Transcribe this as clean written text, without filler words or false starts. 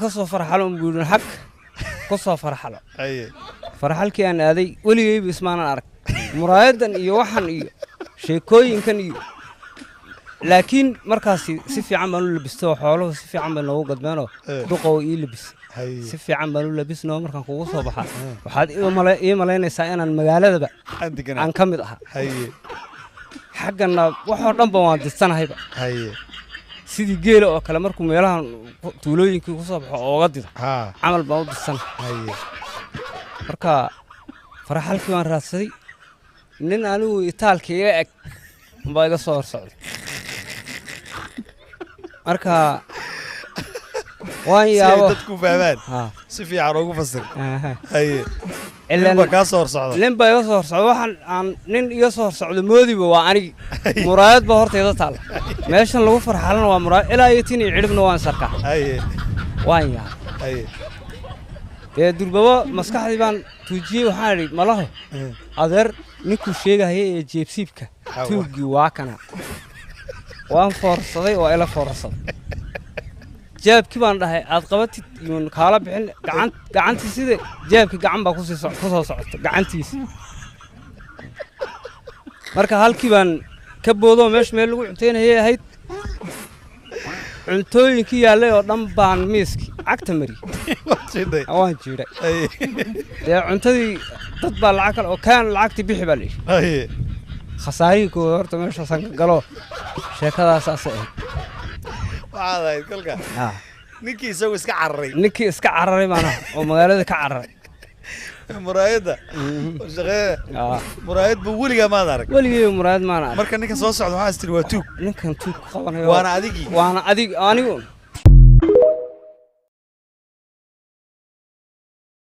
Ka soo farxalo un buu yidhi, xag ku soo farxalo. Farxalkii aan aaday, weligayba ismaanan arag muraayadan iyo waxan iyo sheekooyinkan iyo, laakiin markaasi si fiican baan u labistay oo xooluhu si fiican bay noogu gadmeenoo duqow ii labis. Si fiican baan u labisnoo, markaan kugu soo baxa waxaad ii malaynaysaa inaan magaaladaba aan deganaa aan ka mid ahaa. Xaggana waxoo dhan ba waan didsanahayba. Sidii geela oo kale markuu meelahan tuulooyinkii ku soo baxo ooga dido camal baan u didsanahay. Marka faraxalkii baan raadsaday, nin anigu itaalka iga eg umbaa iga soo hor socday. Marka waan si ay yaabo. Dadku fahmaan. Si fiican ugu fasir. Nin baa kaa soo hor socda. Nin baa iga soo hor socda. Waxaan aan nin iga soo hor socdo moodiba waa anigi. Muraayad baa hortayda taalla, meeshan lagu farxalana waa muraayad, ilaa iyo tin iyo cidhibna waan sarkaa. Waan yaabay. Dee durbabo maskaxdii baan tuujiyey, waxaan idhi, malaho adeer ninkuu sheegahaya ee jeebsiibka tuuggii waa kana. Waan foorsaday oo ila foorsaday. Jaabkii baan dhahay aad qabatid yuun kaala bixin gacan, gacantii sida jaabkii gacan baa ku soo socota gacantiisa. Marka halkii baan ka boodoo, meesha meel lagu cuntaynayay ahayd, cuntooyinkii yaallay oo dhan baan miiskii cagta mariyey. Waad jiidhay. Waan jiidhay. Dee cuntadii dad baa lacag kale oo kaan lacagtii bixi baa la yidhi. Khasaarihii koowaad horta meeshaasaan ka galo, sheekadaasaasay ahayd. Waxaad ahayd kolka ninkii isagu iska cararay. Ninkii iska cararay baan ahaa oo magaalada ka cararay. Muraayadda oo shaqeeya. Muraayad buu weligaa maad arag. Weligay muraayad maan arag. Marka ninka soo socda waxaa is tiri waa tuug. Ninkan tuug ku qabanayo. Waana adigii. Waana adig anigu.